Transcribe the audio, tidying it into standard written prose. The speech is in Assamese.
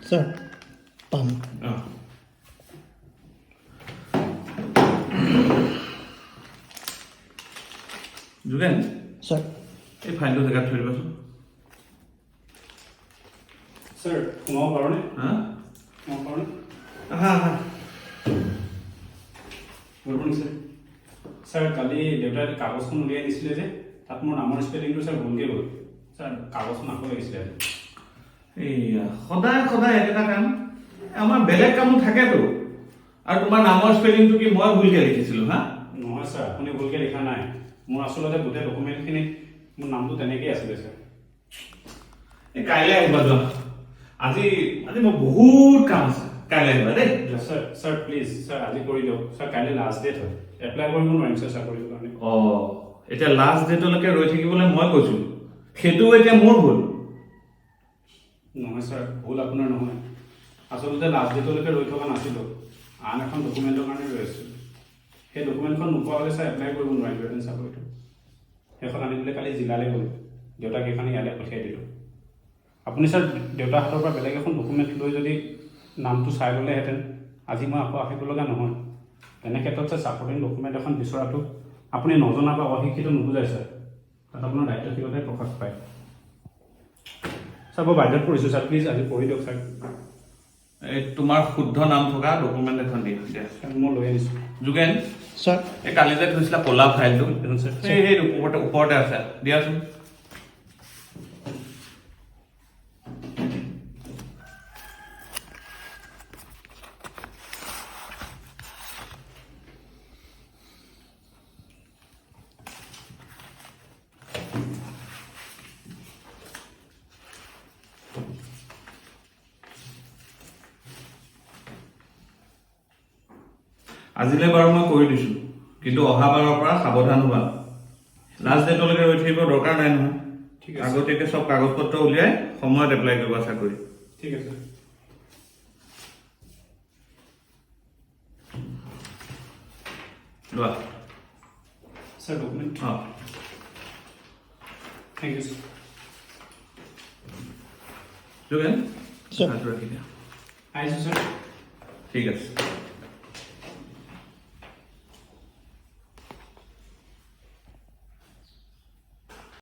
ছাৰ, পাম। অঁ। যোগেন। ছাৰ। এই ফাইলটো জেগাত থৈ দিবাচোন। ছাৰ, সোমাব পাৰোঁনে? হা? সোমাব পাৰোঁনে? আহা আহা। Good morning sir. ছাৰ, কালি দেউতাই কাগজখন উলিয়াই দিছিলে যে, তাত মোৰ নামৰ স্পেলিংটো ছাৰ ভুলকৈ গ'ল। ছাৰ, কাগজখন আকৌ লাগিছিলে আজি। এইয়া সদায় সদায় একেটা কাম। আমাৰ বেলেগ কামো থাকেতো। আৰু তোমাৰ নামৰ স্পেলিংটো কি মই ভুলকে লিখিছিলো, হা? নহয় ছাৰ, আপুনি ভুলকৈ লিখা নাই। মোৰ আচলতে গোটেই ডকুমেণ্টখিনি মোৰ নামটো তেনেকেই আছিলে ছাৰ। এই কাইলৈ আহিবা যোৱা। আজি আজি মোৰ বহুত কাম আছে, কাইলৈ আহিবা দেই। ছাৰ, ছাৰ, প্লিজ ছাৰ, আজি কৰি দিয়ক ছাৰ। কাইলৈ লাষ্ট ডেট হয়, এপ্লাই কৰিব নোৱাৰিম ছাৰ চাকৰিটোৰ কাৰণে। অঁ, এতিয়া লাষ্ট ডেটলৈকে ৰৈ থাকিবলৈ মই কৈছোঁ, সেইটোও এতিয়া মোৰ ভুল? নহয় ছাৰ, ভুল আপোনাৰ নহয়। আচলতে লাষ্ট ডেটলৈকে ৰৈ থকা নাছিলোঁ, আন এখন ডকুমেণ্টৰ কাৰণে ৰৈ আছিলোঁ। সেই ডকুমেণ্টখন নোপোৱা হ'লে ছাৰ এপ্লাই কৰিব নোৱাৰিলোহেঁতেন চাকৰিটো। সেইখন আনিবলৈ কালি জিলালৈ গ'লোঁ, দেউতাক সেইখন ইয়ালৈ পঠিয়াই দিলোঁ। আপুনি ছাৰ দেউতাৰ হাতৰ পৰা বেলেগ এখন ডকুমেণ্ট লৈ যদি নামটো চাই ল'লেহেঁতেন, আজি মই আকৌ আহিব লগা নহয়। তেনে ক্ষেত্ৰত ছাৰ, ছাপৰ্টিং ডকুমেণ্ট এখন বিচৰাটো আপুনি নজনা বা অশিক্ষিত নুবুজায় ছাৰ, তাত আপোনাৰ দায়িত্বশীলতাই প্ৰকাশ পায়। ছাৰ, মই বাধ্যত পৰিছোঁ ছাৰ, প্লিজ আজি কৰি দিয়ক ছাৰ। এই তোমাৰ শুদ্ধ নাম থকা ডকুমেণ্ট এখন দিয়া দিয়া। ছাৰ, মই লৈ আনিছোঁ। যোগেন। ছাৰ। এই কালি যে থৈছিলা ক'লা ফাইলটো, এখন ছাৰ। এই সেই ওপৰতে ওপৰতে আছে, দিয়াচোন। আজিলৈ বাৰু মই কৰি দিছো, কিন্তু অহা বাৰৰ পৰা সাৱধান হোৱা। লাষ্ট ডেটলৈকে ৰৈ থাকিব দৰকাৰ নাই নহয়। ঠিক আছে। আগতীয়াকৈ চব কাগজ পত্ৰ উলিয়াই সময়ত এপ্লাই কৰিবা চাকৰি। ঠিক আছে। লোৱা। Sir, document. অঁ। Thank you sir. Jogen. Sir. হাতটো ৰাখি দিয়া। আহিছোঁ ছাৰ। ঠিক আছে।